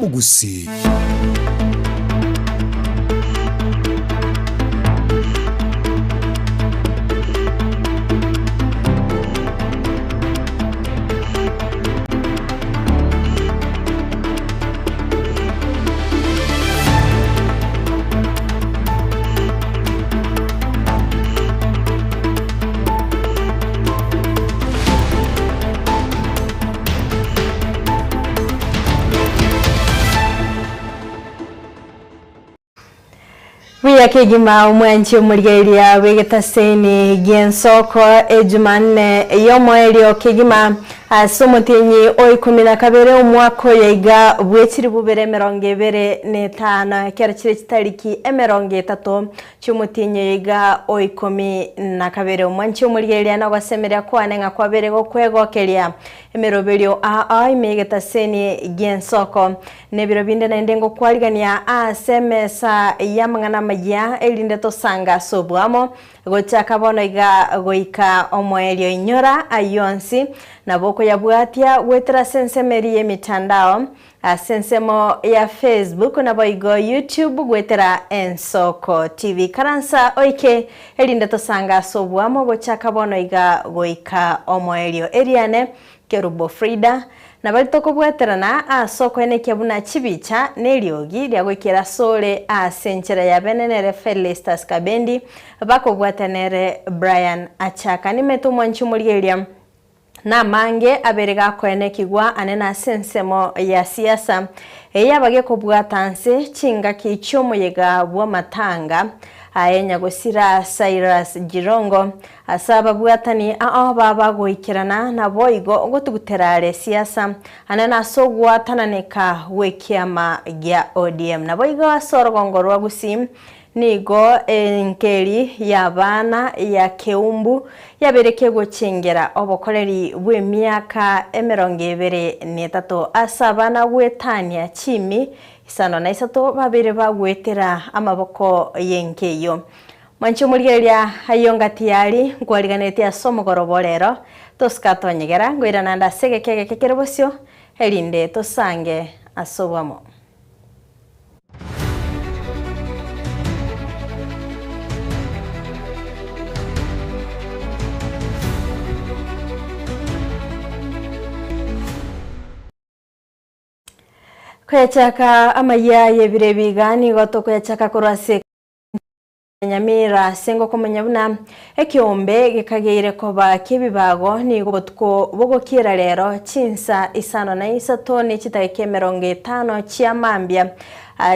Omogusii. Buya kegima omwanchi omorigereria bw'egetaseni gi'ensoko Ejumanne y'omoerio kegima ase omotienyi o ikomi na kabere omwaka oyo iga bw'echilifu bibere emerongo ebere na etano ekero chire chitariki emerongo etato chi'omotienyi oyo iga o ikomi na kabere. Omwanchi omorigereria nogosemeria kwane ng'a kwabere gokwegokeria Emeroberio aa ime y'egetaseni gi'ensoko, na ebiro binde naende ngokwarigania ase emesa y'amang'ana amayia, erinde tosange ase oboamo, gochaka bono iga goika omoerio. Inyora ayio onsi, nabo okoyabwatia goetera ase ensemo eria y'emitandao, Ase ensemo ya Facebook naboigo YouTube goetera Ensoko TV. Ikaransa oike erinde tosange ase oboamo gochaka bono iga goika omoerio. Eriane Kerubo Frida nabari tokobwaterana ase okoenekia buna chibicha na eriogi ria goikera asore ase enchera ya bene nere Felistus Kabendi bakobwatia nere Brian Achaka. Nimete omwanchi omorigereria Namange abere gakoenekigwa ane nase ensemo ya siasa, eyaba gekobwata nse chingaki chi'omoyega bw'amatanga aye nyagosira Cyrus Jirongo, ase ababwatani ao baba goikerana naboigo gotugutera are siasa ane nase ogwatananeka gw'ekiama gia ODM. Naboigo ase orogongo rwa Gusii Nigo enkeri y'abana ya Keumbu yabeire kegochengera obokoreri bw'emiaka emerongo ebere na etato ase abana goetania chiimi isano na isato babeire bagoetera amaboko y'enka eyio. Mwanche omorigereria ayio ngati yari nkwariganetie ase omogoroba o rero, tosika tonyegera ngoirana ande ase egeka egeke kere bosio, erinde tosange ase oboamo. Koyachaka amayia y'ebiro ebi iga nigo tokoyachaka korwa ase Nyamira ase ngokomanya buna ekeombe gekageire koba ki'ebibago nigo obotuko bogokiera rero chinsa isano na isato ne chidageka emerongo etano chia mambia.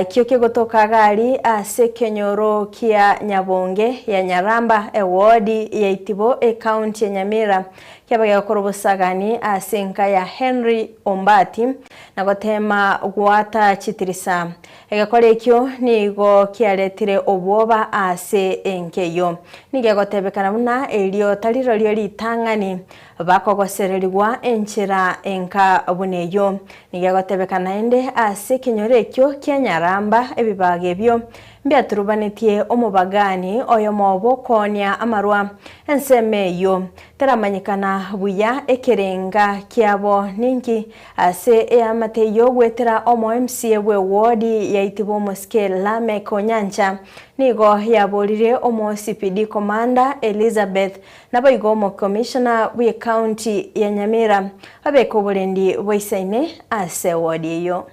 Ekio kegotoka gari ase ekenyoro kia Nyabonge ya Nyaramba ewodi ya Itibo ekaunti ya Nyamira kiaba gegokora obosagani ase enka ya Henry Ombati na goteema goata chitirisa. Egekora ekio nigo kiaretire obwoba ase enka eyio. Nigo egotebekana buna erio tarirorio ritang'ani bakogosererigwa enchera enka buna eyio. Nigo egotebekana naende ase ekenyoro ekio kia Nyaramba ebibago ebio mbiaturubanetie omobagani oyomo bw'okoonia amarwa. Ensemo eyio teramanyekana buya ekerenga kiabo ninki Ase eamate eyio goetera omo MCA bwe ward ya Itibo omosike Lameck Onyancha nigo yaborire omo CPD Commander Elizabeth naboigo omo Commissioner bwe county ya Nyamira babeke oborendi boisaine ase ward eyio.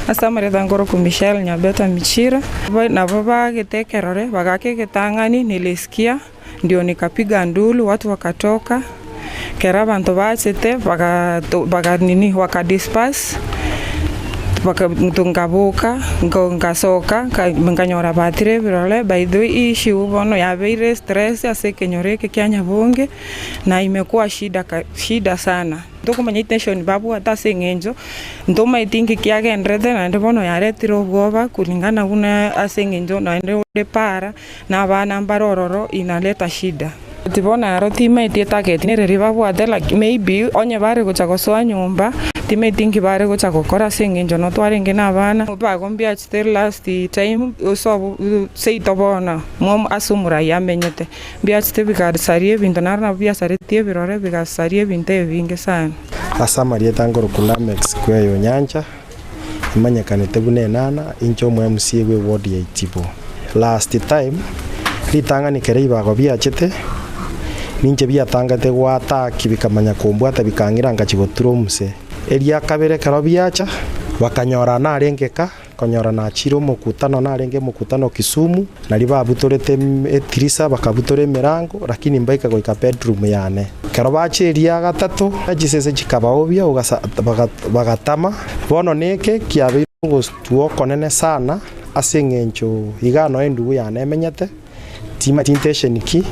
Ase amaretha nkorokwa Michelle Nyabeta Michira, nabo bagete ekerore bagaaka egetang'ani nilisikia ndio nikapiga ndulu watu wakatoka, ekero abanto bachete baga nini waka disperse nkaboka nkasoka nkanyora batire ebirore by the way issue bono yabeire stress ase ekenyoro eke kia Nyabonge na imekuwa shida shida sana. Ntokomanya intention babwate ase eng'encho ntomaeti inki kiagenderete naende bono yaretire obwoba kulingana buna ase eng'encho naende ore para na abana mbare ororo inaleta shida. But bono aro timaeti etarget nereri babwate laki maybe onye bare gocha gosoa nyomba timaeti inki bare gocha gokora ase eng'encho notwarenge na abana bago mbiachete last time sobo seito bono mwo ase omorai amenyete. Mbiachete bigasaria ebinto, naro nabo biasaretie ebirore, bigasaria ebinto ebinge sana. Ase amarieta nkorokwa Lameck Sikweya Onyancha. Imanyekanete buna enana, inche omo MCA bwe ward ya Itibo. Last time, ritang'ani kera ebibago biachete, ninche biatangete goataki bikamanya kombwata bikang'ira ngachia gotura omuse. Eria kabere ekero biacha, bakanyora narenge ka, konyora nachire omokutano narenge omokutano Kisumu, naria babutorete etirisa bakabutora emerango, lakini mbaika goika bedroom yane. Ekero bacha eria gatato, chisese chikabaobia bagatama. Bono neke kiabeire ogostua okonene sana ase engencho igaa noe endugu yane emenyete, timanyeti intention ki,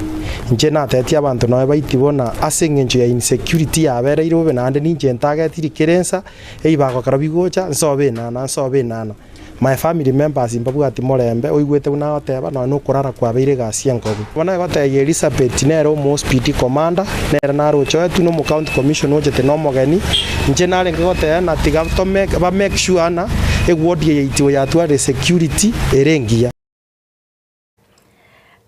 inche natebetie abanto noe baiti bono ase engencho ya insecurity yabereire bobe naende ninche ntagetiri kera ensa, ebibago ekero bigocha nsobe enana nsobe enana. My family members mbabwati morembe, oigwete buna agoteba, nonya nokorara kwabeire egasi enkobe. Bono egotebia Elizabeth nere omo-OCPD commander, nere naroche oetwe na omo-county commissioner ochete na omogeni, inche narenge goteba ng'a tiga to make ba make sure ng'a eward eye yaito yatwarire security ere engiya.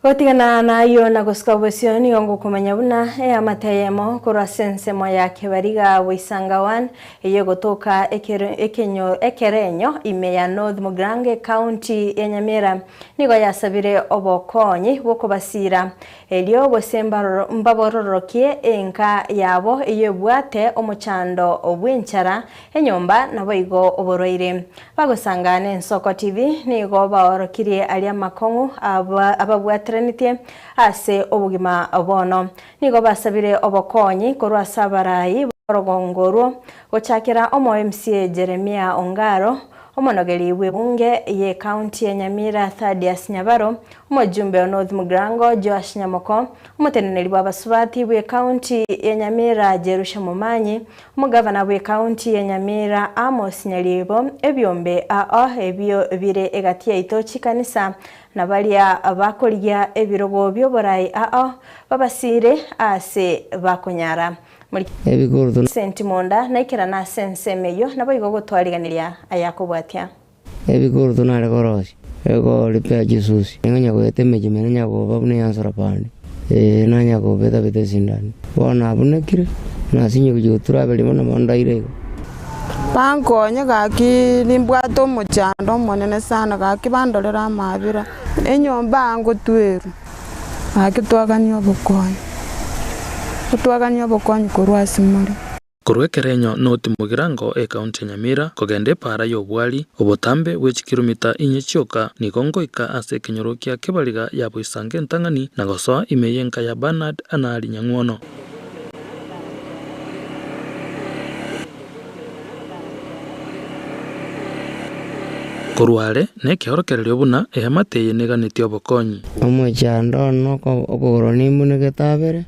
Gotigana nayio na gosuka bosio nigo ngokomanya buna eamate eyemo korwa ase ensemo ya Kebariga Boisanga 1 eyio egotoka ekenyo ekerenyo ime ya North Mugirango ecounty ya Nyamira nigo yasabire obokonyi bw'okobasiira erio gose mbabororokie enka yabo eyio ebwate omochando bw'enchara enyomba naboigo oborwaire. Bagosanga n'Ensoko TV nigo baorokirie aria amakong'u ababwateranetie ase obogima bono. Nigo basabire obokonyi korwa ase abarai b'orogongo orwo, gochakera omo MCA Jeremiah Ongaro, omonogeri bw'ebunge y'ecounty ya Nyamira Thadius Nyabaro, omojumbe o North Mugirango Joash Nyamoko, omoteneneri bw'abasubati bw'ecounty ya Nyamira Jerusha Momanyi, Omogavana bw'Ekaunti ya Nyamira Amos Nyaribo, ebiombe ao ebio bire egati yaito chikanisa na baria bakorigia ebirogo bi'oborai ao babasiire aase bakonyara. Muri Ebikoroto. Senti monda naikerana ase ensemo eyio naboigo gotwariganiria ayakobwatia. Ebikoroto nare korosia, egoripea chisusi, nigo nyagoeta emechie mene nyagoba buna eyansora pande, ee, nanyagoba etabete esindani. Bono nabunekire, nasinye gochia gotura aberimo nabo ndaire igo. Bankonye gaki nimbwate omochando omonene sana gaki bandorere amabera, enyomba aa ngotwerwa, gaki twaganie obokonyi, twaganie obokonyi korwa ase more. Korwa ekerenyo noti Mugirango ekaunti ya Nyamira kogenda epaara y'obwari, obotambe bwe chikiromita inye chioka nigo ngoika ase ekenyoro kia Kebariga ya Boisange entang'ani na gosoa ime y'enka ya Bernard Anari Nyang'wono. Korwa are nekeorokererio buna eamate eye neganetie obokonyi. Omochando one okogoro nimbunegete abere.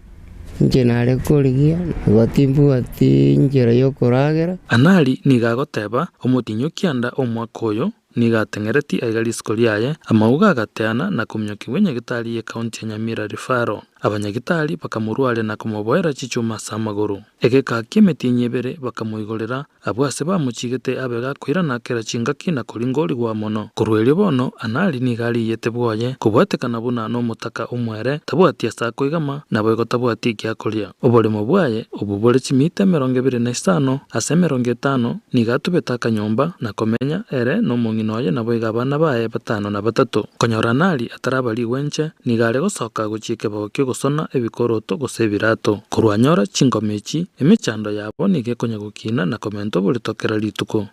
Inche nare korigia, igo timbwati inchera y'okoragera. Anali nigo agoteba, Omotienyi o kianda omwaka oyo nigo ateng'ereti aiga risiko riaye, amauga agateana na kominyokigwa enyagitari y'ekaunti ya Nyamira Referral. Abanyagitari bakamorwaria na komoboera chichuma ase amagoro. Egeka ki'emetienyi ebere bakamoigorera Abwo ase bamochiigete abe gakoirana kera chingaki na koringorigwa mono. Korwa erio bono Anali nigo ariiyete bwoye, kobwatekana buna nomotaka omwere, tabwati ase akoigama, naboigo tabwati egiakoria. Oboremo bwaye, obwo bore chimita 25 ase 50, nigo atubete akanyomba, na komenya ere nomong'ina oye naboigo abana baye batano na batato. Konyora Anali atarabarigwa inche, Nigo are gosoka gochia ekebao ki'ogosona ebikoroto gose ebirato. Korwa anyora chingoma echi, emechando yabo nigo ekonya gokina na komenta oborito kera rituko.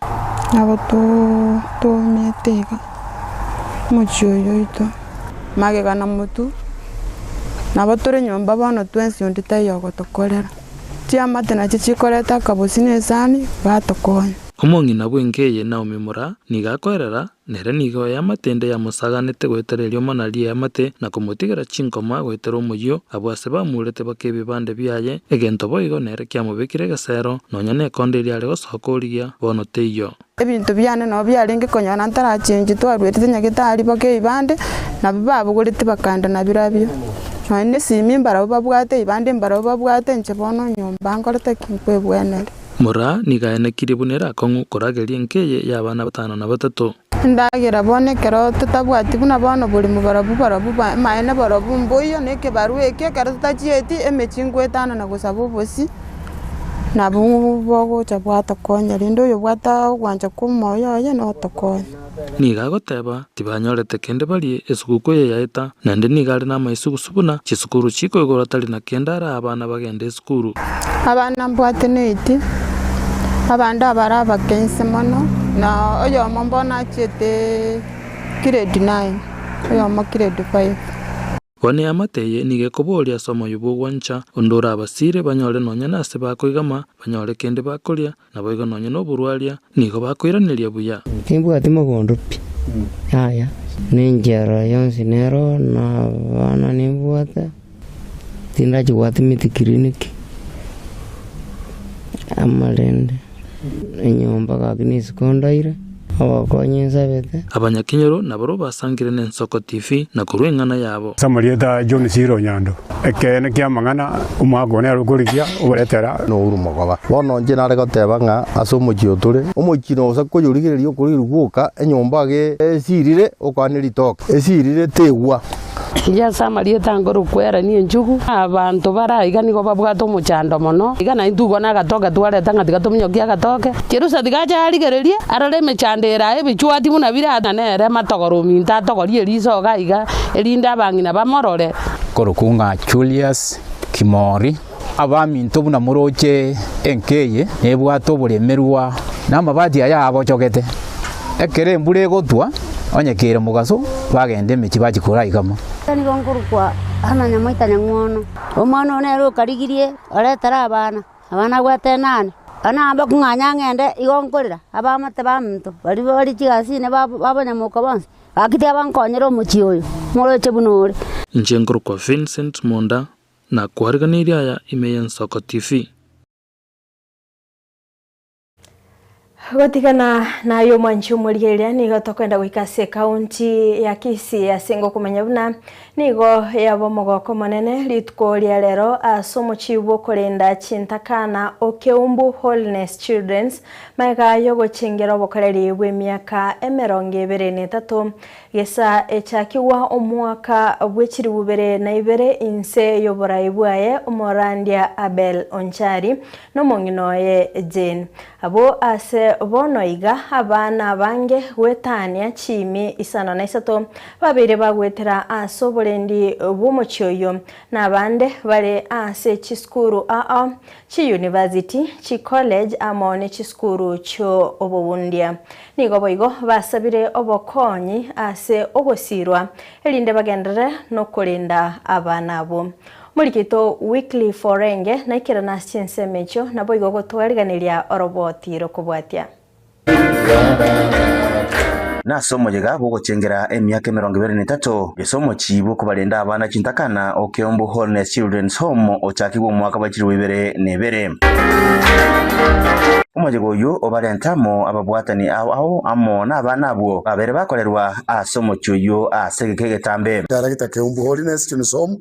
Nabo toomete iga omochie oyo oito, magega na motwe, nabo tore nyomba bono twensi onde taiyo ogotokorera. Chiamate nachio chikoreta akabosi na esani, batokonya. Omong'ina bw'enka eye Naomi Moraa nigo akoerera Nere nigo eamate ende yamosaganete goetera eriomana ri'eamate, na komotigera chinkoma goetera omoyio, abwo ase bamurete baka ebibande biaye, egento boigo nere kiamobekire egesero, nonya nekonda eria are gosoka origia, bono teiyo. Ebinto biane nabo biarenge konyora ntarachenchia twarwerete nyagetari baka ebibande, nabio babogoreti bakaenda nabirobio. Nonya nesimi mbarabwo babwate, ebibande mbarabwo babwate, inche bono nyomba nkorete ki? Nkwebwenere. Moraa nigo aenekirie buna ere akong'u korageria enka eye y'abana batano na batato. Endagera bono ekero totabwati buna bono borimo barabwo barabwo amaene barabwo mboiyo na ekebarua ekio ekero totachieti emechie ngoetana na gosaba obosie. Nabo bogocha bwatokonya, rende oyobwate ogwancha kw'omoyo oye notokonye. Nigo agoteba, Tibanyorete kende barie esuguku eye yaeta, naende nigo are namaisugusu buna chisukuru chikoigorwa tari na kende ara abana bagende esukuru. Abana mbwate neiti, abande abare abake inse mono, na oyomo mbono achiete grade nine, oyomo grade five. Bono eamate eye nigo ekoboria ase omoyo bw'ogwancha, onde orabasiire banyore nonya nase bakoigama, banyore kende bakoria, naboigo nonya noborwaria, nigo bakoiraneria buya. Timbwati mogondo pi, yaya. Nenchera yonsi nero, na abana nimbwate, tindachia goatia miti clinic, amarende, enyomba gaki nisiko ndaire. Obokonyi nsabete. Abanyakenyoro nabarobwo basangire n'Ensoko TV na korua eng'ana yabo. Ase amarieta a John Siro Onyando, ekeene ki'amang'ana omwaka one nere okorigia ogoretera. Nouru mogoba. Bono inche nare goteba ng'a ase omochie oyo tore, omochie nosa koyorigereria okorigereria gwoka, enyomba age esirire okwane ritoke, esirire tegwa. Inche ase amarieta nkorokwa Ellen Enchugu, abanto bare aiga nigo babwate omochando mono, iga naintwe igo nagatoke twareta ng'a tiga tominyokie agatoke. Cherusa tiga ache arigererie, arore emechando ere aa ebichwati buna bire aa, nere matogoro ominto atogorie eriso iga iga, erinde abang'ina bamorore. Korokwa ng'a Julius Kimori, abaminto buna moroche enka eye nebwate oboremerwa na amabati aya abochogete. Ekero embura egotwa, onye kere mogaso, bagenda emechie bachia koraigama. Nigo nkorokwa Anna Nyamoita Nyang'wono. Omwana one nere okarigirie oretere abana, abana abwate enane. Abana aba bakong'anya ng'ende igo nkorera, abamate baminto baria bare chigasini babanyamoka bonsi, gaki tibankonyera omochie oyo, moroche buna ore. Inche nkorokwa Vincent Monda, na kwariganirie aya ime y'Ensoko TV. Gotigana naye omwanchi omorigereria nigo tokoenda goika ase ekaunti ya Kisii ase ngokomanya buna nigo yaba omogoko omonene rituko ria rero ase omochie bw'okorenda chintakana o Keumbu Holiness Children's magega yogochengera obokoreri bw'emiaka emerongo ebere na etato Gesa echakigwa omwaka bwe chilifu bibere na ibere inse y'oborai bwaye omorandia Abel Onchari nomong'ina oye Jane. Abwo ase bono iga abana abange goetania chiimi isano na isato babeire bagoetera ase oborendi bw'omochie oyio, na abande bare ase chisukuru ao, chiyunivasiti, chicollege amo ne chisukuru chi'obobundia. Nigo boigo basabire obokonyi ase ogosiirwa, erinde bagenderere nokorenda abana abwo. Omoriki oito Wycliffe Orenge naikerane ase chinsemo echio, naboigo gotwariganeria oroboti rokobwatia. Nase omoyega bw'ogochengera emiaka emerongo ebere na etato, gese omochie bw'okobarenda abana chintakana o Keumbu Wholeness Children's Home ochakigwe omwaka bwa chilifu ibere na ibere. Omoyega oyio obarente amo ababwatani ao ao amo nabana abwo babere bakorerwa ase omochie oyio ase egeka egetambe. Director Keumbu Holiness Children's Home,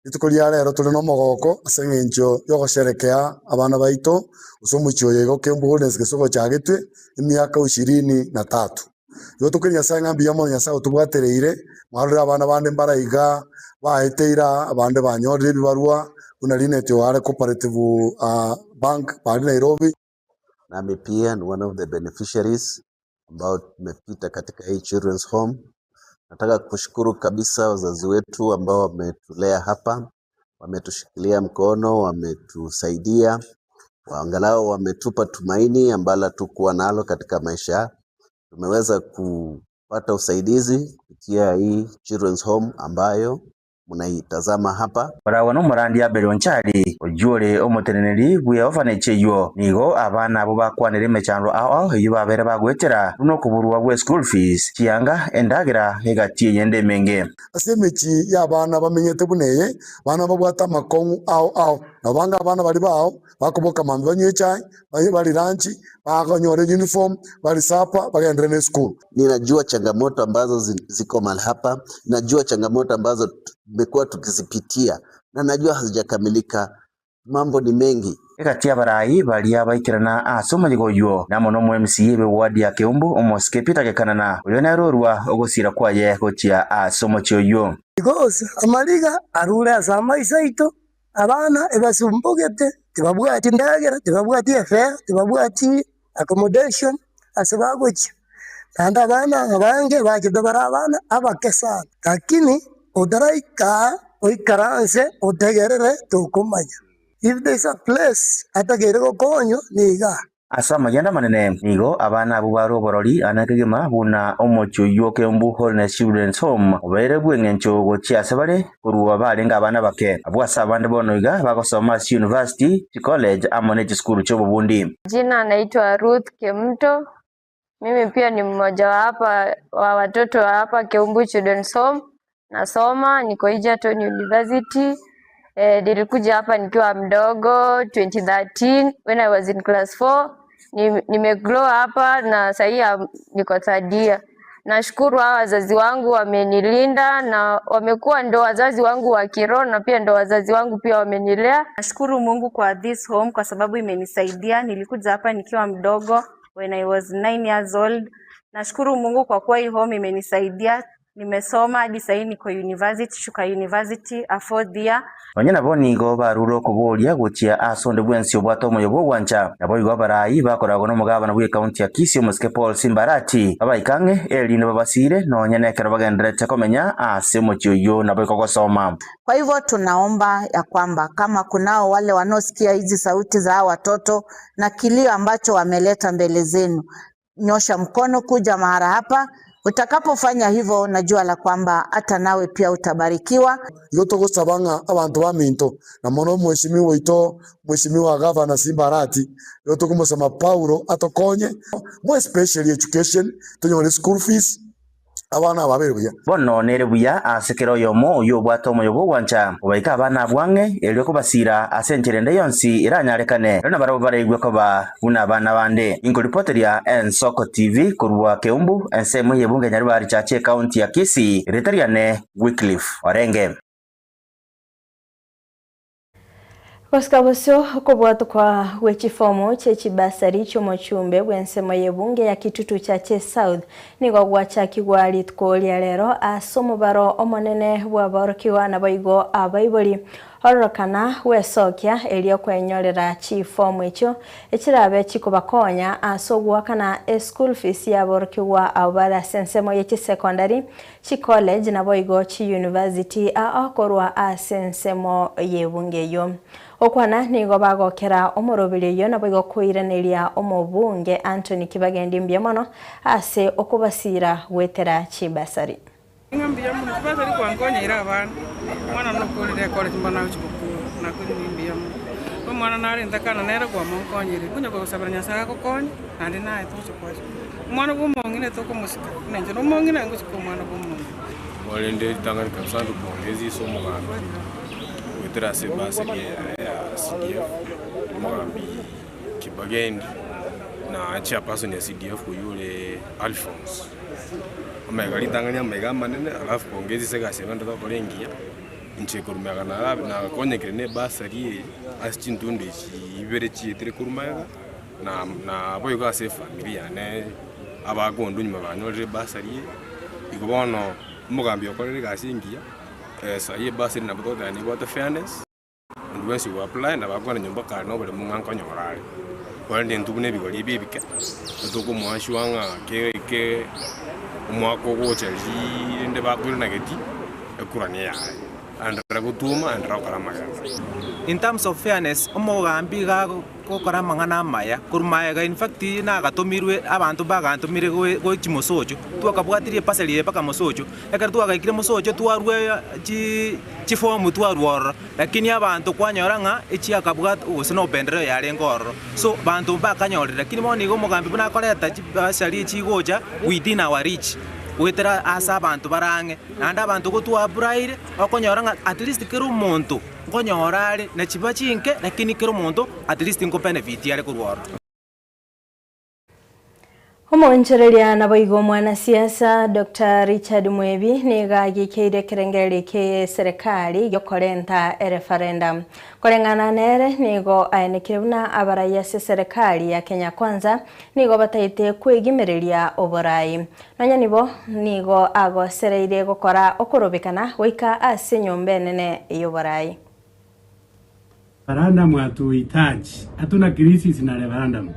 Rituko ria rero tore nomogoko ase eng'encho y'ogosherekea abana baito gose omochie oyo igo Keumbu Holiness gose ogochagetwe emiaka ishirini na tatu. Igo tokore Nyasae ng'a mbuya mono Nyasae otobwatereire, mwarorire abana bande mbare iga baeteire aa, abande banyorire ebibarua buna Linet oare Cooperative Bank baria Nairobi. Nami pia ni one of the beneficiaries ambao tumepita katika hii children's home. Nataka kushukuru kabisa wazazi wetu ambao wametulea hapa, wametushikilia mkono, wametusaidia, angalau wametupa tumaini ambalo hatukuwa nalo katika maisha. Tumeweza kupata usaidizi kupitia hii children's home ambayo mnaitazama hapa. Barabwo nomorandia Abel Onchari, oyio ore omoteneneri bwe orphanage eyio. Nigo abana abwo bakwanire emechando ao ao eyio babere bagoetera, buna okoborwa gwe school fees, chianga, endagera, egati eyende emenge. Ase emechie y'abana bamenyete buna eye, abana babwate amakong'u ao ao. Nabo bange abana baria bao bakoboka mambia banywe echae, barie lunch, bakonyora uniform, barie supper, bagenderere ne esukuru. Ninajua changamoto ambazo ziko mahali hapa, najua changamoto ambazo tumekuwa tukizipitia na najua hazijakamilika. Mambo ni mengi. Egati y'abarai baria baikerana ase omoyega oyio namo nomo MCA bwe ward ya Keumbu omosike Peter Gekanana oyo nere orwa ogosira kwaye gochia ase omochie oyio. Because amariga arure ase amaiso aito, abana ebasumbogete. Tibabwati ndagera, tibabwati efare, tibabwati accommodation ase bagochia. Naende abana abange bachete bare abana abake sana, lakini otaraika aa oikaranse otegerere tokomanya. If there is a place atakeire gokonywa niga aa. Ase amagena amanene nigo abana abwo bare oborori ane kegima buna omochie oyio o Keumbu Holiness Children's Home obeire bw'engencho gochia ase bare korwa barenge abana abake. Abwo ase abande bono iga bagosoma ase chiyunivasiti, chicollege amo ne chisukuru chi'obobundi. Jina naitwa Ruth Kemunto, mimi pia ni mmoja wa hapa wa watoto wa hapa Keumbu Children's Home. Nasoma niko Egerton University. Eh, nilikuja hapa nikiwa mdogo 2013 when I was in class 4. Nimegrow hapa na sahii niko third year. Nashukuru hawa wazazi wangu wamenilinda na wamekuwa ndo wazazi wangu wa kiroho na pia ndo wazazi wangu pia wamenilea. Nashukuru Mungu kwa this home kwa sababu imenisaidia. Nilikuja hapa nikiwa mdogo when I was 9 years old. Nashukuru Mungu kwa kuwa hii home imenisaidia. Nimesoma hadi sahii niko university, Shuka University, a fourth year. Nonya nabo nigo barure okoboria gochia ase onde bwensi obwate omoyo bw'ogwancha. Naboigo abarai bakoragwa nomogabana bw'ekaunti ya Kisii omosike Paul Simba Arati babaike ang'e erinde babasire nonya nekero bagendererete komenya ase omochie oyio naboigo gosoma. Kwa hivyo tunaomba ya kwamba kama kunao wale wanaosikia hizi sauti za hawa watoto na kilio ambacho wameleta mbele zenu, nyosha mkono kuja mahali hapa. Utakapofanya hivyo, najua la kwamba hata nawe pia utabarikiwa. Igo togosaba ng'a abanto baminto, na mono omweshimiwa oito, Mweshimiwa Gavana Simba Arati, igo tokomosaba Paulo atokonye, more especially education, tonyore school fees, abana aba babere buya. Bono nere buya ase kera oyomo oyio obwate omoyo bw'ogwancha, obaike abana abwo ang'e, erio kobasiira ase enchera ende yonsi eranyarekane, erio nabarabwo baraigwe koba buna abana bande. Inkoripoteria Ensoko TV korwa Keumbu, ensemo y'ebunge ya Nyaribari Chache ekaunti ya Kisii, erieta riane Wycliffe Orenge. Gosika bosio okobwatokwa gwe chifomu chie chibasari chi'omochumbe bw'ensemo y'ebunge ya Kitutu Chache South nigo gwachakigwa rituko ria rero ase omobaro omonene bw'aborokigwa naboigo abaibori ororokana gwesokia erio kwenyorera chifomu echio echirabe chikobakonya ase ogoakana eschool fees y'aborokigwa abwo bare ase ensemo ye chisecondary, chicollege naboigo chiuniversity ao korwa ase ensemo y'ebunge eyio. Gokwana nigo bagokera omoroberi oyio naboigo koiraneria omobunge Anthony Kibagendi mbuya mono ase okobasiira goetera chibasari. Ng'a mbuya mono tibasari kwankonyeire abana, omwana nokorire ekore chimbana agochi gokura, nakoirire mbuya mono. Omwana narente kana nere kwamonkonyire, konya kogosabera Nyasaye agokonye, naende naye togocha koa esukuru. Omwana bwa omong'ina tokomosika, buna inche nomong'ina ngosika omwana bwa omong'ina. Korende ritang'ani kabisa ndikong'ezie ase omogambi goetera ase ebasari eye ya CDF, omogambi Kibagendi na chairperson ya CDF oyio ore Alphonse. Amaiga ritang'ani amaiga amanene alafu pongezi ase egasi eye bagenda gokora engiya, inche korwa magega narabe nakonyekire na ebasari eye ase chintundo echi ibere chietire korwa magega na naboigo ase efamiri yane abakondu nyuma banyorire ebasari eye, igo bono omogambi okorire egasi engiya, sahi ebasari nabo togoteba nebwate fairness. Onde bwensi ogo apply nabo akwane nyomba kare noboremo ng'a nkonyora are. Korende intwe buna ebigori ebi ebike, tokomoa sure ng'a ke ke omwaka ogocha riiii rende bakoirana getii, ekura neyaye. Aenderere gotwoma, aenderere gokora amagenderero. In terms of fairness, omogambi iga gokora amang'ana amaya korwa magega in fact nagatomirwe abanto mbagantomire gochia mosocho, twakabwatirie epasari eye mpaka mosocho, ekero twagaikire mosocho twarwa chi chifomu twarwa ororo, lakini abanto kwanyora ng'a echiakabwat gose na upendeleo yarenge ororo, so banto mbakanyorire lakini bono iga omogambi buna akoreta chibasari echigocha within our reach, goetera ase abanto bare ang'e, naende abanto gotwaapuraire, okonyora ng'a at least kera omonto. Nkonyora are ne chiba chinke, lakini kera omonto at least nko benefit are korwa ororo. Omoonchoreria naboigo omwanasiasa Doctor Richard Mwebi nigo agikeire ekerengererio kie eserekari giokorenta erefarendam. Koreng'ana nere nigo aenekire buna abarai ase eserekari ya Kenya Kwanza nigo bataete kwegimereria oborai. Nonya nibo, nigo agosereire gokora okorobekana goika ase enyomba enene y'oboraai. Referendum hatuhitaji, hatuna crisis na referendum.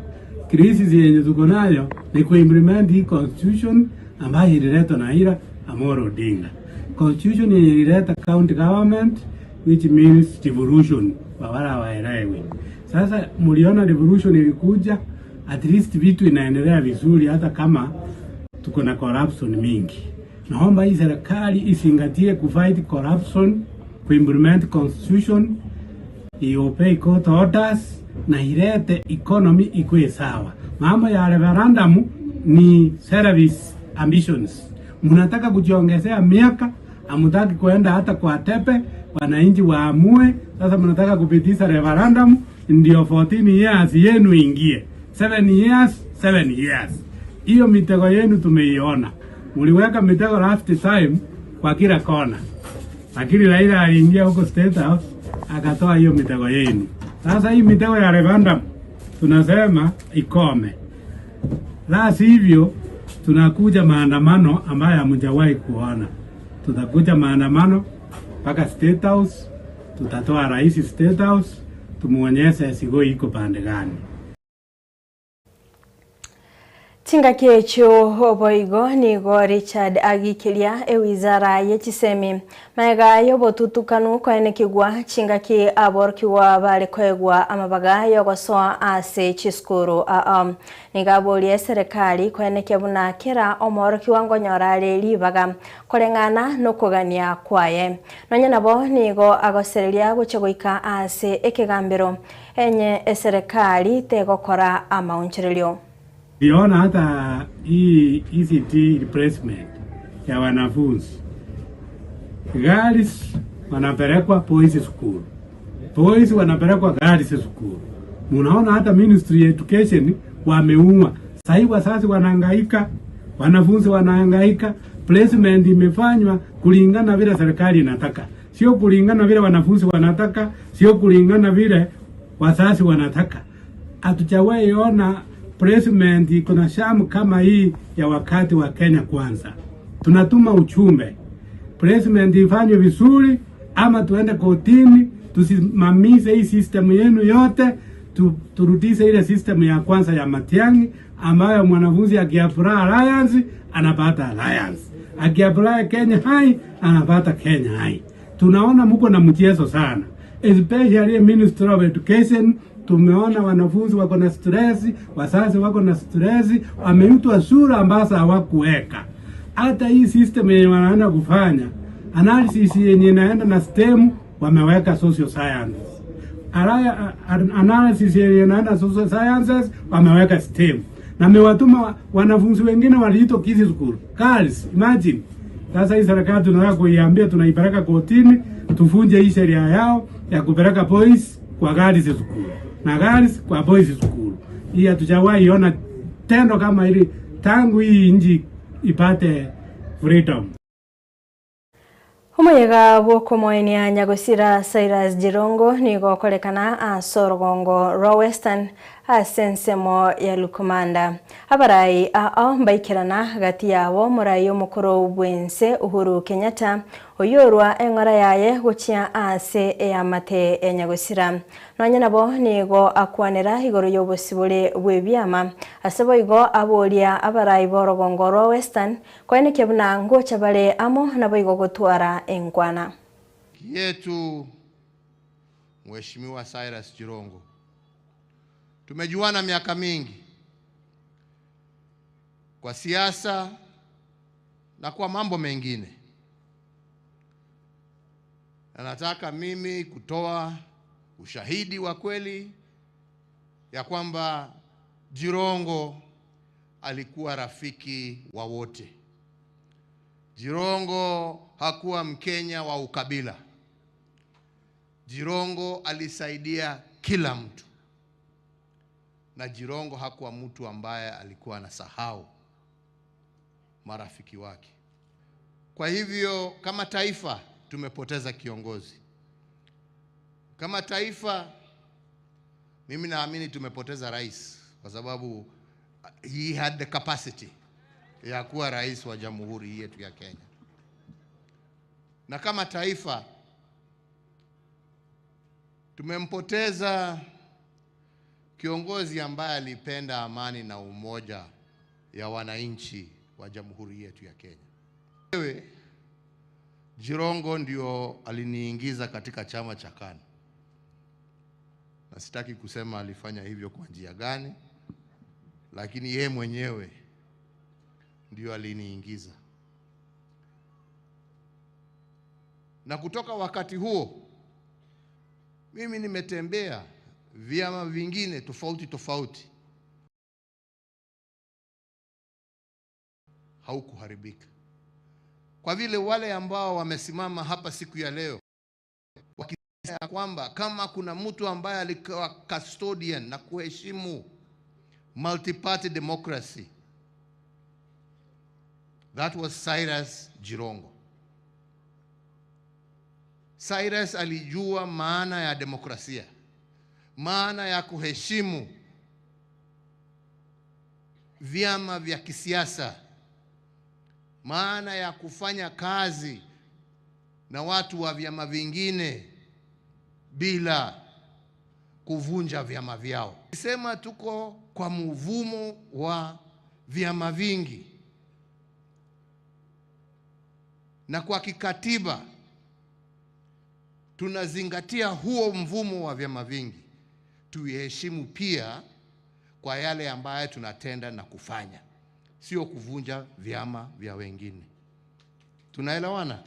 Crisis yenye tuko nayo ni kuimplement hii constitution ambayo ililetwa na Raila Amolo Odinga. Constitution yenye ilileta county government which means devolution kwa wale hawaelewi. Sasa mliona devolution ilikuja, at least vitu inaendelea vizuri hata kama tuko na corruption mingi. Naomba hii serikali izingatie kufight corruption, kuimplement constitution, iobey court orders na ilete economy ikuwe sawa. Mambo ya referendum ni service ambitions. Mnataka kujiongezea miaka, hamtaki kuenda hata kwa tepe, wananchi waamue. Sasa mnataka kupitisha referendum ndio 14 years yenu ingie, 7 years, 7 years. Hiyo mitego yenu tumeiona, mliweka mitego last time kwa kila kona, lakini Raila aliingia huko State House akatoa hiyo mitego yenu. Sasa hii mitego ya referendum tunasema ikome, la sivyo tunakuja maandamano ambayo hamjawahi kuona. Tutakuja maandamano mpaka State House, tutatoa rais State House, tumuonyeshe Sigoi iko pande gani. Chingaki echio boigo nigo Richard agikiria ewizara ye chisemi maega y'obotutukanu koenekigwa chingaki aborokigwa bare koegwa amabaga yogosoa ase chisukuru aa nigo aboria eserekari koenekia buna kera omworokigwa ngonyora are ribaga koreng'ana nokogania kwaye nonya nabo nigo agosereria gochia goika ase ekegambero enye eserekari tegokora amaonchererio. Niliona hata hii ECD replacement ya wanafunzi girls wanapelekwa boys school, boys wanapelekwa girls school. Munaona hata Ministry ya Education wameua sahii, wazazi wanahangaika, wanafunzi wanahangaika. Placement imefanywa kulingana vile serikali inataka, sio kulingana vile wanafunzi wanataka, sio kulingana vile wazazi wanataka. Hatujawahi ona placement iko na shamu kama hii ya wakati wa Kenya Kwanza. Tunatuma ujumbe placement ifanywe vizuri, ama tuende kotini tusimamishe hii system yenu yote tu, turudishe ile system ya kwanza ya Matiang'i ambayo mwanafunzi akiapply Alliance anapata Alliance, akiapply Kenya High anapata Kenya High. Tunaona mko na mchezo sana, especially Ministry of Education. Tumeona wanafunzi wako na stress, wazazi wako na stress, wameitwa shule ambazo hawakuweka hata hii system yenye wanaenda kufanya analysis yenye inaenda na STEM wameweka social sciences. Alaya, analysis yenye inaenda social sciences wameweka STEM, na mewatuma wanafunzi wengine waliitwa Kisii School girls, imagine. Sasa hii serikali tunataka kuiambia, tunaipeleka kotini, tufunje hii sheria yao ya kupeleka boys kwa girls school na girls kwa boys school. Hii hatujawahi ona tendo kama hili tangu hii nchi ipate freedom. Omoyega bw'okomoenia nyagosira Cyrus Jirongo nigo okorekana ase orogongo rwa Western ase ensemo ya Lukumanda. Abarai ao mbaikerana gati yabo omorai omokoro bwense Uhuru Kenyatta oyorwa eng'ora yaye gochia ase eamate ya nyagosira. Nonya nabo nigo akwanera igoro y'obosibore bw'ebiama ase boigo aboria abarai b'orogongo rwa Western koenekia buna ngocha bare amo naboigo gotwara enkwana. yetu Mheshimiwa Cyrus Jirongo. Tumejuana miaka mingi kwa siasa na kwa mambo mengine, na nataka mimi kutoa ushahidi wa kweli ya kwamba Jirongo alikuwa rafiki wa wote. Jirongo hakuwa Mkenya wa ukabila. Jirongo alisaidia kila mtu, na Jirongo hakuwa mtu ambaye alikuwa anasahau marafiki wake. Kwa hivyo kama taifa tumepoteza kiongozi. Kama taifa, mimi naamini tumepoteza rais, kwa sababu he had the capacity ya kuwa rais wa jamhuri yetu ya Kenya. Na kama taifa Tumempoteza kiongozi ambaye alipenda amani na umoja ya wananchi wa jamhuri yetu ya Kenya. Wewe Jirongo ndio aliniingiza katika chama cha KANU, na sitaki kusema alifanya hivyo kwa njia gani, lakini yeye mwenyewe ndio aliniingiza. Na kutoka wakati huo mimi nimetembea vyama vingine tofauti tofauti, haukuharibika kwa vile wale ambao wamesimama hapa siku ya leo wakisema ya kwamba kama kuna mtu ambaye alikuwa custodian na kuheshimu multi-party democracy, that was Cyrus Jirongo. Cyrus alijua maana ya demokrasia, maana ya kuheshimu vyama vya kisiasa, maana ya kufanya kazi na watu wa vyama vingine bila kuvunja vyama vyao. Sema tuko kwa mvumo wa vyama vingi, na kwa kikatiba tunazingatia huo mvumo wa vyama vingi, tuiheshimu pia kwa yale ambayo tunatenda na kufanya, sio kuvunja vyama vya wengine. Tunaelewana?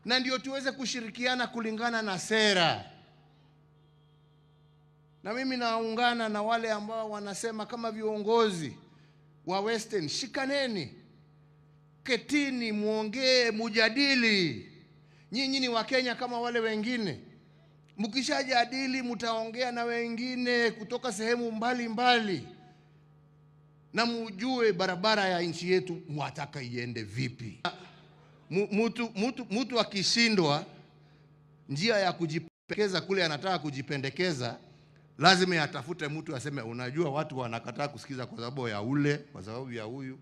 Na ndio tuweze kushirikiana kulingana na sera. Na mimi naungana na wale ambao wanasema kama viongozi wa Western, shikaneni, ketini, muongee, mujadili. Nyinyi ni Wakenya kama wale wengine. Mkishajadili mtaongea na wengine kutoka sehemu mbalimbali mbali, na mujue barabara ya nchi yetu mwataka iende vipi. Mtu akishindwa njia ya kujipendekeza kule anataka kujipendekeza, lazima atafute mtu aseme, unajua watu wanakataa kusikiza kwa sababu ya ule, kwa sababu ya huyu.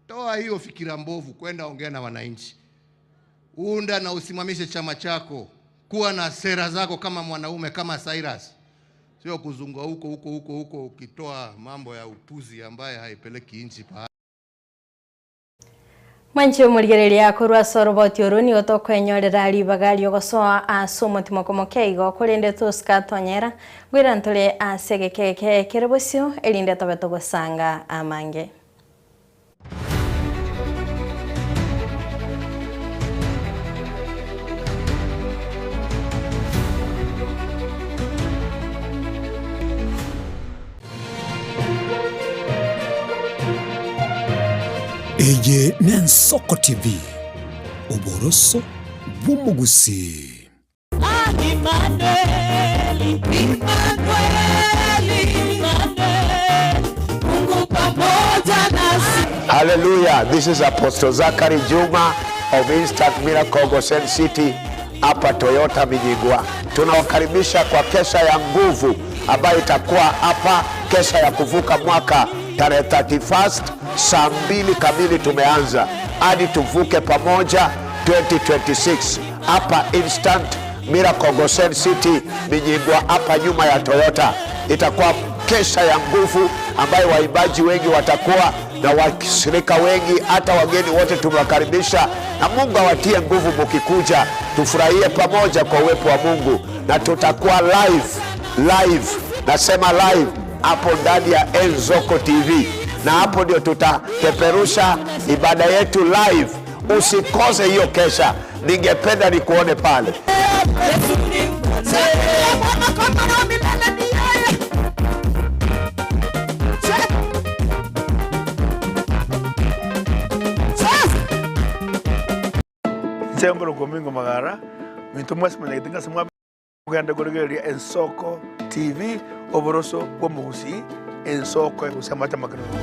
Toa hiyo fikira mbovu, kwenda ongea na wananchi, unda na usimamishe chama chako, kuwa na sera zako kama mwanaume, kama Cyrus, sio kuzunga huko huko huko huko ukitoa mambo ya upuzi ambaye haipeleki nchi pahali. Mwanche omorigereria korwa ase oroboti oro nigo tokwenyorera ribaga riogosoa ase omotimo komoke igo korende tosika tonyera ngwira ntore ase egekeke kere bosio erinde tobe togosanga amange. Eye n'Ensoko TV, oboroso bw'omogusii. Hallelujah. This is Apostle Zachary Juma of Instant Miracle Goshen City hapa Toyota Mijigwa. Tunawakaribisha kwa kesha ya nguvu ambayo itakuwa hapa, kesha ya kuvuka mwaka tarehe 31 saa 2 kamili tumeanza hadi tuvuke pamoja 2026 hapa Instant Miracle Goshen City Mijigwa, hapa nyuma ya Toyota. Itakuwa kesha ya nguvu ambayo waimbaji wengi watakuwa na washirika wengi, hata wageni wote tumewakaribisha, na Mungu awatie nguvu mukikuja, tufurahie pamoja kwa uwepo wa Mungu, na tutakuwa live live, nasema live hapo ndani ya Enzoko TV, na hapo ndio tutapeperusha ibada yetu live. Usikose hiyo kesha, ningependa nikuone pale. Inche nkorokwa Omingo Magara, minto mwensi monyagete ng'a ase mwabegenda korigereria Ensoko TV, oboroso bw'omogusii, ensoko egosia amache amakeroro.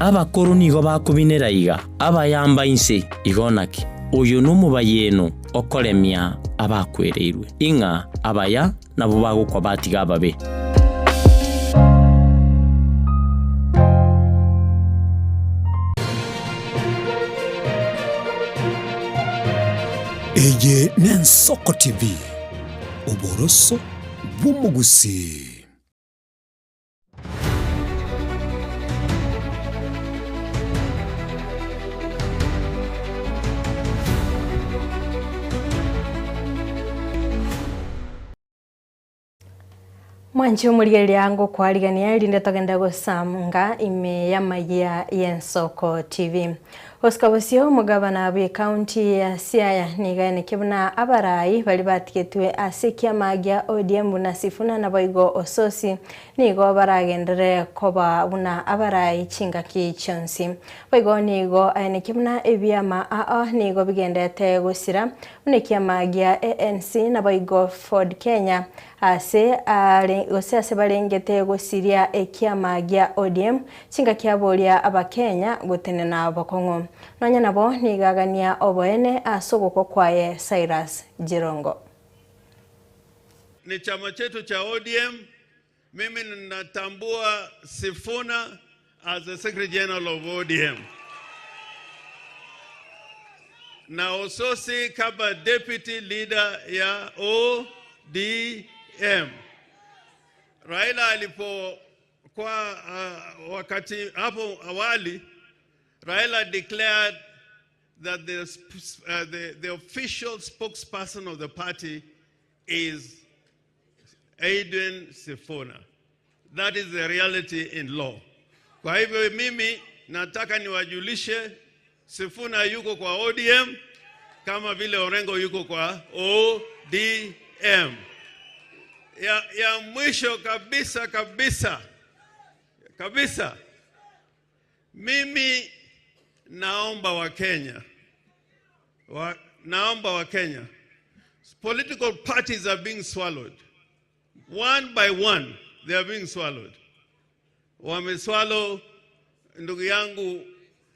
Abakoro nigo bakobinera iga, Abayamba inse, igo naki? Oyo nomobayeno okoremia abakwereirwe, ing'a abaya nabwo bagokwa batiga ababe. Eye n'Ensoko TV, oboroso bw'omogusii. Mwanche omorigereria ngokwarigania erinde togende gosamnga ime y'amayia y'Ensoko TV. Gosika bosio omogabana bw'ecounty ya Siaya nigo aenekia buna abarai baria batigetwe ase ekiama gia ODM buna Sifuna naboigo Osotsi nigo baragenderere koba buna abarai chingaki chionsi. Boigo nigo aenekia buna ebiama ao nigo bigenderete gosira buna ekiama gia ANC naboigo Ford Kenya ase are gose ase barengete gosiria ekiama gia ODM Chingaki aboria Abakenya gotenena bokong'u. Nonya nabo nigo agania oboene ase ogokwa kwaye Cyrus Jirongo. Ni chama chetu cha ODM. Mimi ninatambua Sifuna as the Secretary General of ODM na Osotsi kama deputy leader ya ODM. Raila alipo kwa wakati hapo awali Raila declared that the official spokesperson of the party is Edwin Sifuna. That is the reality in law. Kwa hivyo mimi nataka niwajulishe Sifuna yuko kwa ODM kama vile Orengo yuko kwa ODM. Ya mwisho kabisa kabisa kabisa, mimi naomba Wakenya, naomba Wakenya, political parties are being swallowed one by one, they are being swallowed. Wameswallow ndugu yangu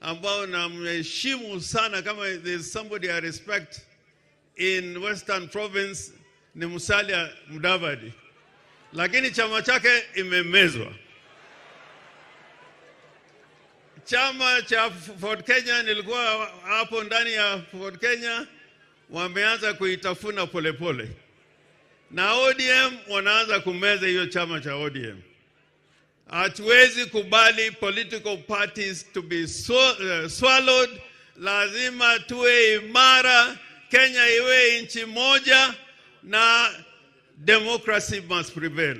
ambao namheshimu sana, kama there is somebody I respect in Western Province ni Musalia Mudavadi, lakini chama chake imemezwa. Chama cha Ford Kenya, nilikuwa hapo ndani ya Ford Kenya, wameanza kuitafuna polepole, na ODM wanaanza kumeza hiyo chama cha ODM. Hatuwezi kubali political parties to be swallowed. Lazima tuwe imara, Kenya iwe nchi moja na democracy must prevail.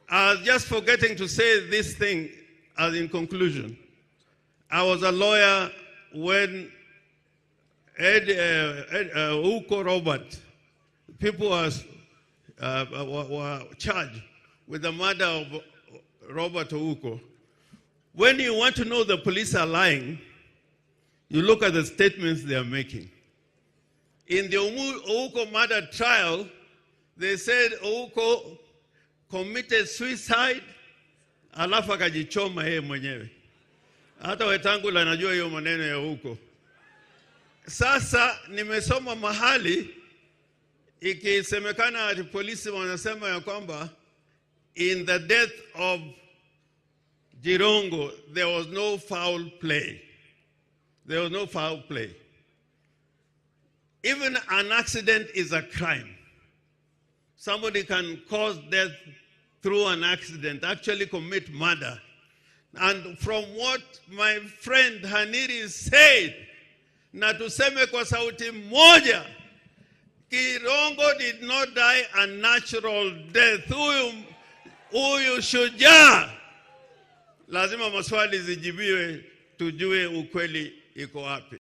I was just forgetting to say this thing as in conclusion. I was a lawyer when Ouko Robert, people were charged with the murder of Robert Ouko. When you want to know the police are lying, you look at the statements they are making. In the Ouko murder trial, they said Ouko committed suicide, alafu akajichoma yeye mwenyewe. Hata Wetangula anajua hiyo maneno ya Ouko. Sasa nimesoma mahali ikisemekana ati polisi wanasema ya kwamba in the death of Jirongo there was no foul play. There was no foul play. Even an accident is a crime. Somebody can cause death through an accident, actually commit murder. And from what my friend Haniri said, na tuseme kwa sauti moja, Jirongo did not die a natural death. Huyu shujaa, lazima maswali zijibiwe, tujue ukweli iko wapi.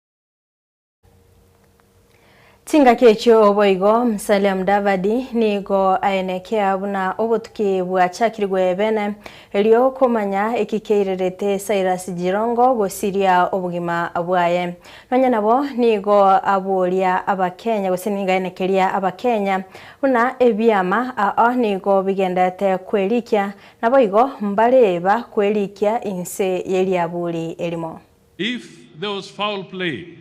Chingaki echio boigo Musalia Mudavadi nigo aenekea buna obotuki bwachakirigwe bene erio komanya eki keirerete Cyrus Jirongo gosiria obogima bwaye. Nonya nabo nigo aboria abakenya gose nigo aenekeria abakenya buna ebiama ao nigo bigenderete kwerikia naboigo mbareba kwerikia inse yeriaburi erimo. If there was foul play,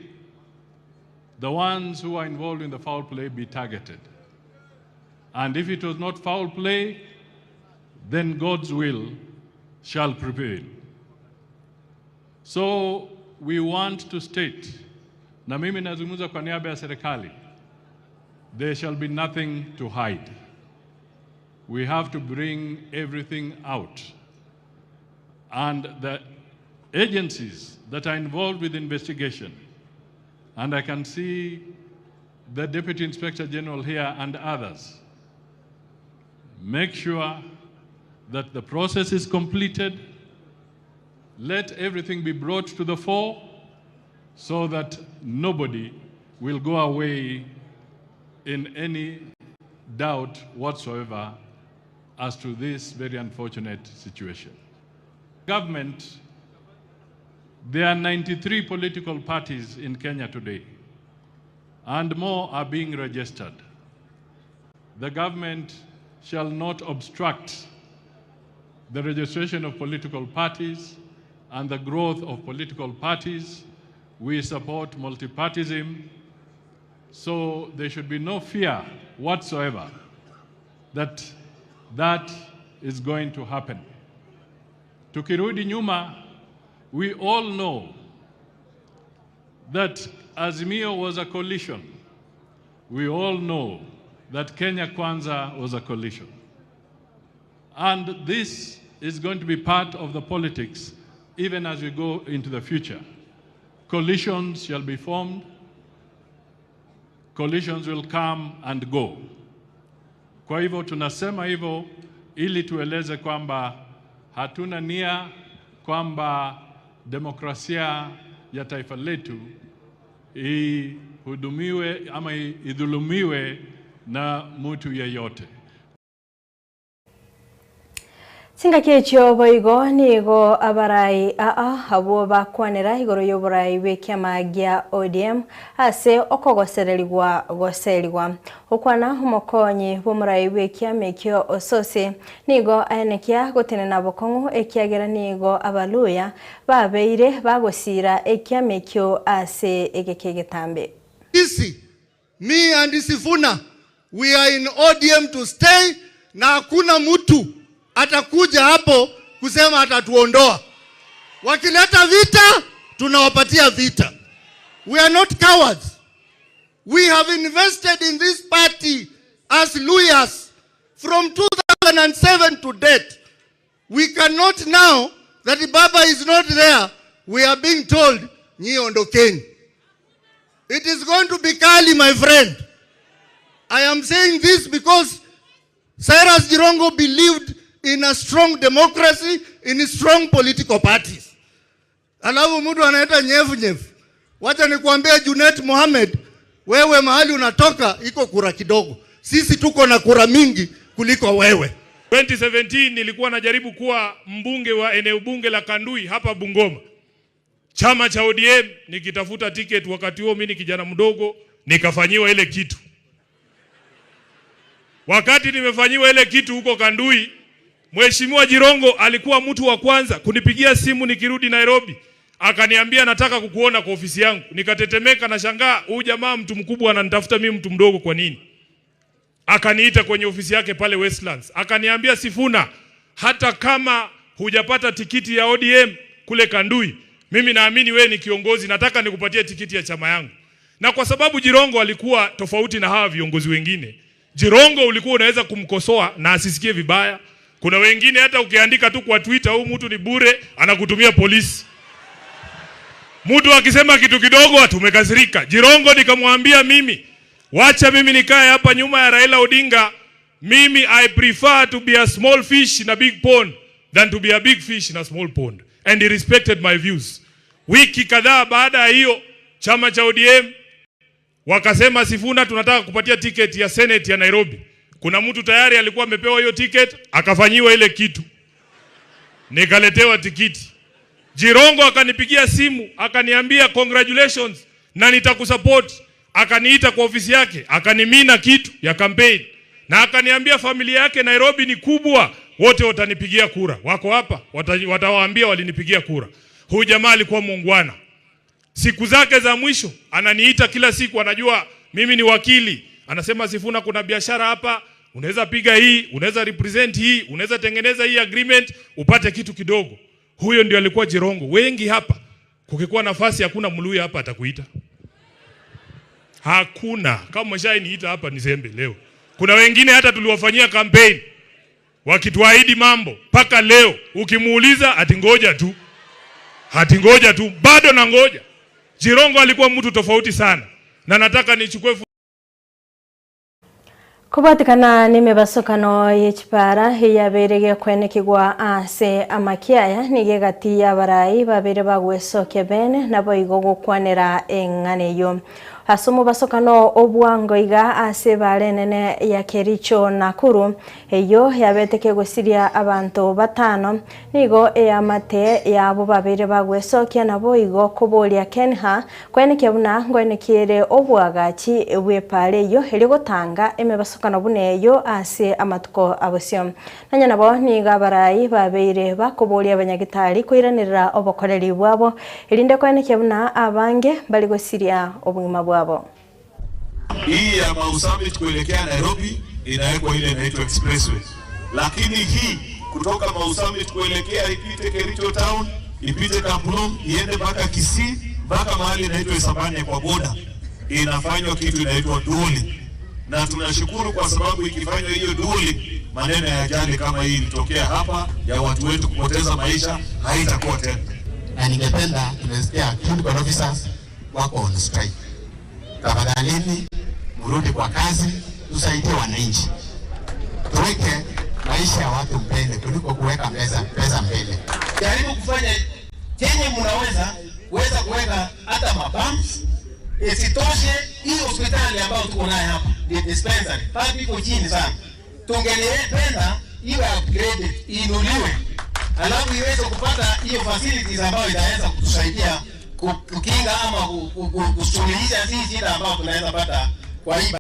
the ones who are involved in the foul play be targeted. And if it was not foul play, then God's will shall prevail. So we want to state, na mimi nazungumza kwa niaba ya serikali, there shall be nothing to hide. We have to bring everything out. And the agencies that are involved with investigation, and I can see the Deputy Inspector General here and others, make sure that the process is completed. Let everything be brought to the fore so that nobody will go away in any doubt whatsoever as to this very unfortunate situation. Government, there are 93 political parties in Kenya today, and more are being registered. The government shall not obstruct the registration of political parties and the growth of political parties. We support multipartism, so there should be no fear whatsoever that that is going to happen. Tukirudi nyuma, we all know that Azimio was a coalition. We all know that Kenya Kwanza was a coalition. And this is going to be part of the politics even as we go into the future. Coalitions shall be formed, coalitions will come and go. Kwa hivyo tunasema hivyo ili tueleze kwamba hatuna nia kwamba demokrasia ya taifa letu ihudumiwe ama idhulumiwe na mtu yeyote. Chingaki echio boigo nigo abarai aa abwo bakwanera igoro y'oborai bw'ekiama gia ODM ase okogosererigwa goserigwa. Okwana omokonyi bw'omorai bw'ekiama ekio Osose nigo aenekia gotenena bokong'u ekiagera nigo Abaluya babeire bagosira ekiama ekio ase egeka egetambe. Sisi, me and Sifuna, we are in ODM to stay na hakuna mtu atakuja hapo kusema atatuondoa. Wakileta vita, tunawapatia vita. We are not cowards. We have invested in this party as lawyers from 2007 to date. We cannot now that Baba is not there, we are being told, nyi ondokeni. It is going to be kali, my friend. I am saying this because Cyrus Jirongo believed in a strong democracy, in strong political parties. Alafu mtu anaita nyevu nyevu. Wacha nikuambie Junet Mohamed, wewe mahali unatoka iko kura kidogo. Sisi tuko na kura mingi kuliko wewe. 2017 nilikuwa najaribu kuwa mbunge wa eneo bunge la Kandui hapa Bungoma, chama cha ODM, nikitafuta ticket. Wakati huo mimi ni kijana mdogo, nikafanyiwa ile kitu. Wakati nimefanyiwa ile kitu huko Kandui, Mheshimiwa Jirongo alikuwa mtu wa kwanza kunipigia simu nikirudi Nairobi, akaniambia nataka kukuona kwa ofisi yangu. Nikatetemeka na shangaa, huyu jamaa mtu mkubwa ananitafuta mimi mtu mdogo kwa nini? Akaniita kwenye ofisi yake pale Westlands, akaniambia Sifuna, hata kama hujapata tikiti ya ODM kule Kandui, mimi naamini wewe ni kiongozi, nataka nikupatie tikiti ya chama yangu. Na kwa sababu Jirongo alikuwa tofauti na hawa viongozi wengine, Jirongo ulikuwa unaweza kumkosoa na asisikie vibaya. Kuna wengine hata ukiandika tu kwa Twitter, huyu mtu ni bure, anakutumia polisi. Mtu akisema kitu kidogo tumekasirika. Jirongo nikamwambia mimi, wacha mimi nikae hapa nyuma ya Raila Odinga. Mimi I prefer to be a small fish in a big pond than to be a big fish in a small pond. And he respected my views. Wiki kadhaa baada ya hiyo, chama cha ODM Wakasema Sifuna, tunataka kupatia tiketi ya Senate ya Nairobi. Kuna mtu tayari alikuwa amepewa hiyo ticket akafanyiwa ile kitu, nikaletewa tikiti. Jirongo akanipigia simu akaniambia congratulations na nitakusupport. Akaniita kwa ofisi yake akanimina kitu ya campaign na akaniambia familia yake Nairobi ni kubwa, wote watanipigia kura. Wako hapa watawaambia walinipigia kura. Huyu jamaa alikuwa muungwana. Siku zake za mwisho ananiita kila siku, anajua mimi ni wakili. Anasema Sifuna, kuna biashara hapa, unaweza piga hii, unaweza represent hii, unaweza tengeneza hii agreement upate kitu kidogo. Huyo ndio alikuwa Jirongo. Wengi hapa, kukikuwa nafasi, hakuna Mluya hapa atakuita, hakuna. Kama umeshainiita hapa nisembe leo. Kuna wengine hata tuliwafanyia campaign wakituahidi mambo mpaka leo, ukimuuliza ati ngoja tu, ati ngoja tu, bado na ngoja. Jirongo alikuwa mtu tofauti sana, na nataka nichukue Kobwatekana nemebasokano ye chipara eyabeire gekwenekigwa ase amakiaya nigo egati y'abarai babere bagwesokia bene naboigo gokwanera eng'ana eyio. Ase omobasokano obwango iga ase ebara enene ya Kericho Nakuru eyio yabete kegosiria abanto batano nigo eamate yabo babere bagwesokia naboigo koboria Kenha Koenekia buna ngoenekiere oboagachi bw'epaara eyio erio gotanga emebasokano buna eyio ase amatuko abosio. Nonya nabo nigo abarai babeire bakoboria abanyagitari koiranerera obokoreri bwabo, erinde koenekia buna abange mbari gosiria obogima bwabo. Hii ya Mau Summit kuelekea Nairobi inawekwa ile inaitwa expressway, lakini hii kutoka Mau Summit kuelekea ipite Kericho town ipite Kaplong iende mpaka Kisii mpaka mahali inaitwa Isabania kwa boda, inafanywa kitu inaitwa dually, na tunashukuru kwa sababu ikifanywa hiyo dually, maneno ya ajali kama hii ilitokea hapa ya watu wetu kupoteza maisha haitakuwa tena. Na ningependa tumesikia clinical officers wako on strike, tafadhalini mrudi kwa kazi, tusaidie wananchi, tuweke maisha ya watu mbele kuliko kuweka pesa, pesa mbele. Jaribu kufanya chenye mnaweza kuweza kuweka hata mapumps. Isitoshe, hii hospitali ambayo tuko nayo hapa the dispensary pump iko chini sana, tungelipenda iwe upgraded, iinuliwe, alafu iweze kupata hiyo facilities ambayo itaweza kutusaidia kukinga ama kusuluhisha hii shida ambayo tunaweza pata kwa hii.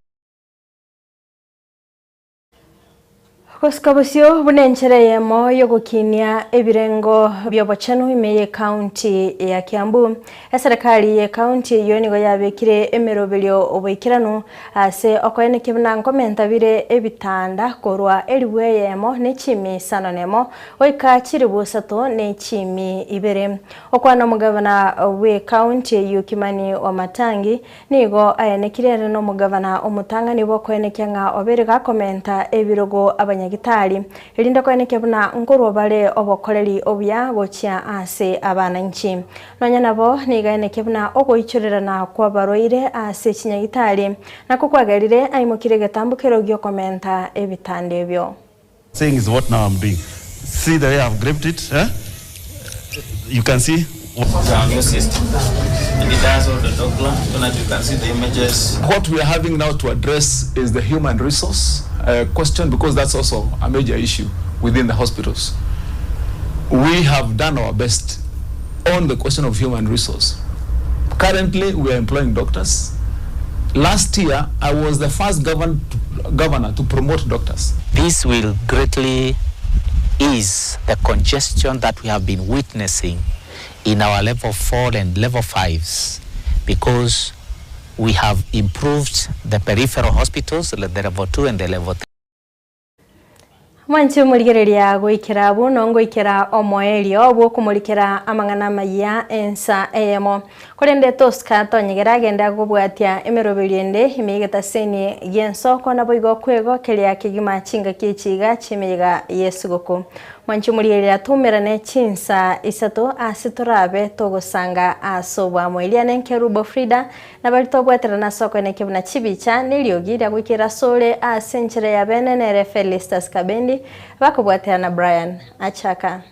Gosika bosio buna enchera eyemo y'ogokinia ebirengo bi'obochenu ime y'ecounty ya Kiambu. Eserekari y'ecounty eyio nigo yabekire emeroberio oboikeranu ase okoenekia buna nkomenta bire ebitanda korwa eribu eyemo ne chimi isano nemo goika chiribu isato ne chimi ibere. Okwana omogavana bw'ecounty eyio Kimani Wamatangi nigo aenekire ere nomogavana omotang'ani bw'okoenekia ng'a obere gakomenta ebirogo abanyagitari erinde koenekia buna nkorwa bare obokoreri obuya gochia ase abananchi. Nonya nabo nigo aenekia buna ogoichorerana kw'abarwaire ase chinyagitari nako kwagerire aimokire egetambo kero giokomenta ebitanda ebio. Saying is what now I'm doing. See the way I've gripped it, eh? You can see. It's our new system. And it does all the Doppler so that you can see the images. What we are having now to address is the human resource question, because that's also a major issue within the hospitals. We have done our best on the question of human resource. Currently, we are employing doctors. Last year, I was the first governor to promote doctors. This will greatly ease the congestion that we have been witnessing in our level 4 and level fives, because we have improved the peripheral hospitals, the level 2 and the level 3. Mwanche omorigereria goikera abwo nongoikera omoerio bw'okomorikera amang'ana amaya ensa eyemo. Korende Tosca tonyegera agende agobwatia emeroberio ende ime egetaseni gi'ensoko naboigo okwegokeria kegima chingaki echiga chi'emeyega y'esuguku. Mwanche omorigereria toumerane chinsa isato ase torabe togosanga ase obwamo. Eria nenkerubo Frida nabari tobweterana ase okoenekia buna chibicha neriogi ria goikera asore ase enchera ya bene nere Felistus Kabendi bakobwaterana Brian Achaka.